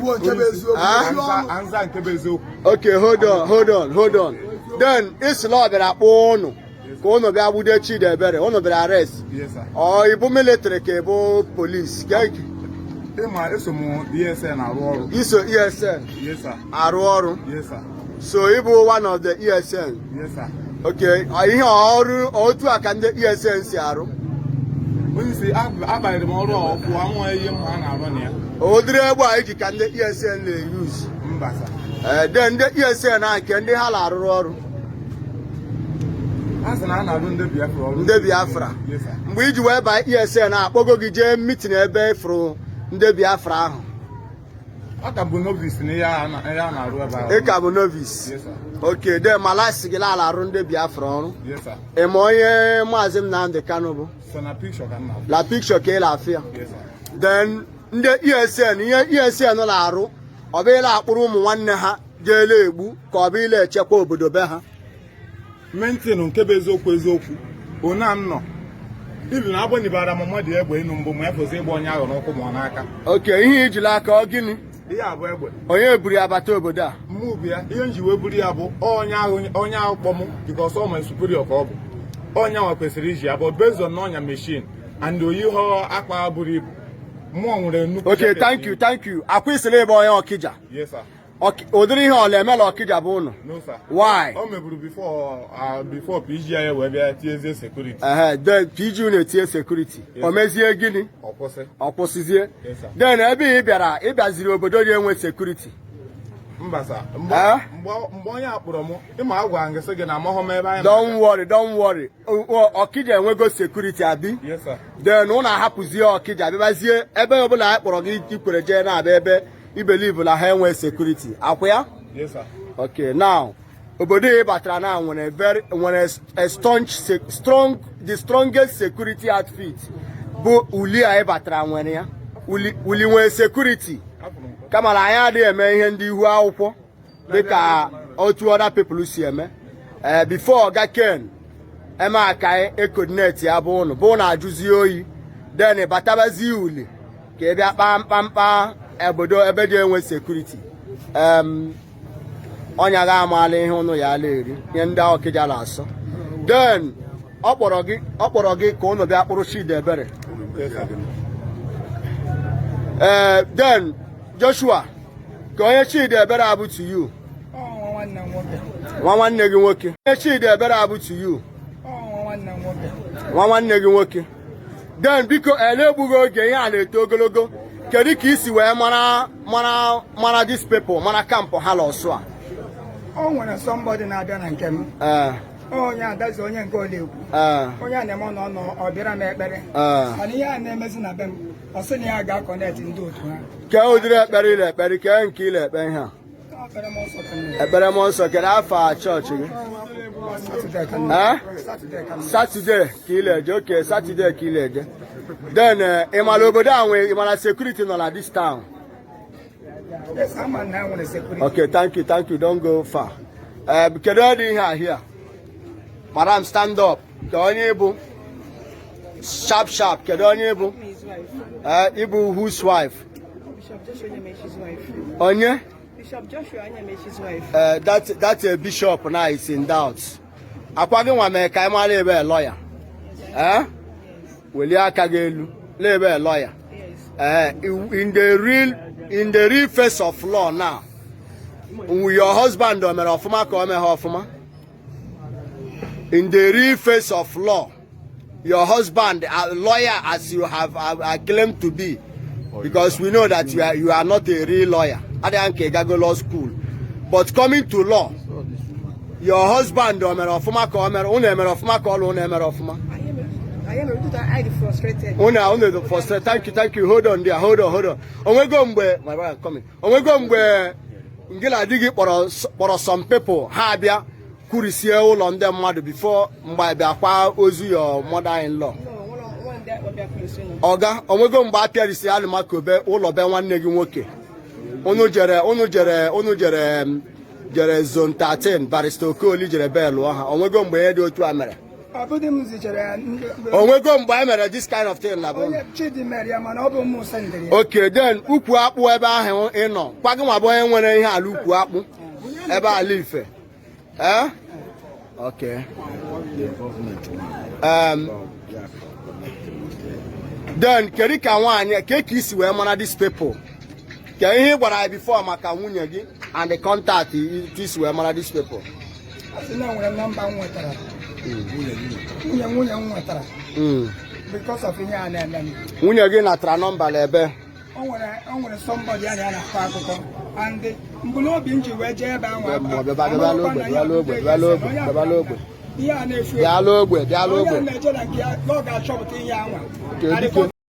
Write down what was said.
Kwuo nke bụ eziokwu. Ah? Mechie ọnụ. Anza nke bụ eziokwu. Okay, hold on, hold on, hold on. Then isila ọ bịara kpọọ ụnụ ka ụnụ bịa gbude Chidiebere, ụnụ bịara arrest. Yes, sir. Ọ ịbụ military ka ịbụ police? Ka Ịma eso m ESN arụ ọrụ. Iso ESN Yes, sir. arụ ọrụ? Yes, sir. So ịbụ one of the ESN? Yes, sir. Okay, ọ ihe ọrụ otu a ka ndị ESN si arụ? Onye isi, abanyere m ọrụ a ọfụ, anwụ ihe m ha na-arụ na ya. Ụdịrị egbe a iji ka ndị ESN na-use? Mba, sir. Ee, then ndị ESN a, nke ndị ha na-arụrụ ọrụ? A sị na a na-arụ ndị Biafra ọrụ. Ndị Biafra? Yes, sir. Mgbe iji wee baa ESN a, akpọgo gị jee meeting ebe ịfụrụ ndị Biafra ahụ? Ọ ka bụ novice na ihe a na-arụ ebe ahụ. Ị ka bụ novice? Yes, sir. Okay, then malasi gị ala arụ ndị Biafra ọrụ? Yes, sir. Ị ma onye Maazị Nnamdi Kanu bụ? So na picture ka m na-afụ. La picture ka ị na-afụ ya? Yes, sir. Then ndị ESN, ihe ESN na-arụ, ọ bụ ịla akpụrụ ụmụ nwanne ha jeela egbu, ka ọ bụ ịla echekwa obodo be ha? Maintain nke bụ eziokwu, eziokwu one m nọ ibi na agbanyebara m mmadụ egbe enu mbụ, ma ya fọzi ịgba onye ahụ n'ụkwụ ma ọ n'aka. Okay, ihe ijila aka, ọ gịnị? Ihe a bụ egbe. Onye buru ya bata obodo a? Mụ bụ ya. Ihe m ji wee buru ya bụ onye ahụ kpọ mụ, because ọ ma superior ka ọ bụ, onye ahụ kwesịrị iji ya, but based on n'ọnya machine and oyi họ akpa buru ibu, mụọ nwere nnukwu Okay. jacket. Thank you, thank you. Akwa isiri ebe onye Ọkịja? Yes, sir. Ụdịrị ihe ọla emela Ọkịja bụ ụnụ? No, sir. Why? O meburu before PG ya wee bịa tinyezie security. Ehe, then PG na-etinye security, o mezie gịnị? Ọ kwụsị. Ọ kwụsịzie? Yes, sir. Then ebe ị bịara, ị bịaziri obodo dị enwe security? Mba, sir. Mgbe Eh? mgbe onye a kpọrọ m, ịma agwa m gị, sị gị na amaghọ m ebe anyị Don't na-aga. worry, don't worry. Ọkịja enwego security, abi? Yes, sir. Then ụnụ ahapụzie Ọkịja, bịabazie ebe ọbụla anyị kpọrọ gị, ikwere jee na-abịa ebe I believe na ha enwe security, akwụ ya? Yes, sir. Okay, now obodo ị batara na nwere very nwere a staunch strong, the strongest security outfit bụ Uli a ị batara nwere ya. Uli nwere security. Afụrụ m. Kama na anyị adịghị eme ihe ndị ihu akwụkwọ dịka otu other people si eme. Ee, before Oga Ken eme aka e coordinate ya bụ ụnụ bụ na ajụzie oyi, then batabazie Uli ka ị bịa kpaa mkpamkpa obodo ebe dị enwe security. Ọnya ga amaala ihe ụnụ ya ala eri ihe ndị Ọkịja na-asọ. Then ọ kpọrọ gị ka ụnụ bịa kpụrụ Chidiebere? Yes, sir. Ee, then Joshua, ka onye Chidiebere abụ to you? Ọ nwa nwanne m nwoke. Nwa nwanne gị nwoke. Onye Chidiebere abụ to you? Ọ nwa nwanne m nwoke. Nwa nwanne gị nwoke. Then biko, ele-egbughị oge, ihe a na-eto ogologo. Kedu ka isi wee mara these people, mara camp ha lọsụ a? O nwere somebody na-abịa na nke m. Onye adazi, onye nke ọ na-ekwu. Onye a na-eme ọ nọ ọ bịara m ekpere. Mana ihe a na-emezi na be m, ọ sị na ya ga-aconnect ndị otu ha. Kee ụdịrị ekpere ị na-ekpere? Kee nke ị na-ekpe ihe a? Ọ ekpere m nsọ ka m na-ekpe. Ekpere mmụọ nsọ. Kedu afa chọọchị gị? Saturday ka m Eh? na-ekpe. Saturday ka m na-ekpe. Saturday ka ị na-eje. Okay, Saturday ka ị na-eje. Then ị mara obodo a nwee, ị mara security nọ na this town? Yes, ama na nwere security. Okay, thank you, thank you. Don't go far. Kedu onye ihe a here? Madam, stand up. Ka onye bụ sharp sharp, kedu onye bụ? His wife. Ịbụ whose wife? Bishop Joshua Onyemechi's wife. Onye? Bishop Joshua Onyemechi's wife. That a bishop now is in doubt. Akwa gị nwa mee ka anyị mara ebe lawyer. Eh? Welie aka gị elu. Lee ebe lawyer. Yes. In the real face of law now, your husband o mere ọfụma ka o meghe ọfụma? In the real face of law, your husband, a lawyer as you have claimed to be, because we know that you are not a real lawyer, adịghị nke gago law school, but coming to law, your husband o mere ọfụma ka o mere, unu emere ọfụma ka ọlụ unu emere ọfụma? I am I am frustrated. Unu dị frustrated. Thank you, thank you. Hold on there, hold on, hold on. Onwego mgbe, my brother coming, onwego mgbe ngị na di gị kpọrọ some people, ha abịa kwurisie ụlọ ndị mmadụ before mgbe bịa kwa ozu your mother in law? No, one day will be a Ọga, onwego mgbe a pịarisi alụmakobe ụlọ be nwanne gị nwoke? Unu jere zone 13, Barrister Okoli jere bee lụọ ha. Onwego mgbe ihe dị otu a mere? Ọ bụdị m zichara ya Onwego mgbe e mere this kind of thing na be unu? Onye Chidi mere ya, mana ọ bụ mụ sendịrị ya. Okay, then ukwu akpụ ebe ahụ ị nọ kwa, gị nwa bụ onye nwere ihe ala ukwu akpụ ebe ala ife, eh? Okay. Then kedu ka nwaanyị ka isi wee mara these people? Ka ihe ị gwara ya before maka nwunye gị and the contact isi wee mara these people? A sị na nwere nọmba m nwetara, nwunye m nwetara because of ihe a na-eme m. Nwunye gị natara nọmba na ebe? O nwere somebody a na-akọ akụkọ, and mbunobi m ji wee jee ebe ahụ. Bịa, bịa, bịa, bịa n'ogbe, bịa n'ogbe, bịa n'ogbe, bịa n'ogbe. Ihe a na-efu Bịa n'ogbe, bịa onye n'ogbe. a na-eje na nke ya na ọ ga-achọpụta ihe anwa. Kedu ike?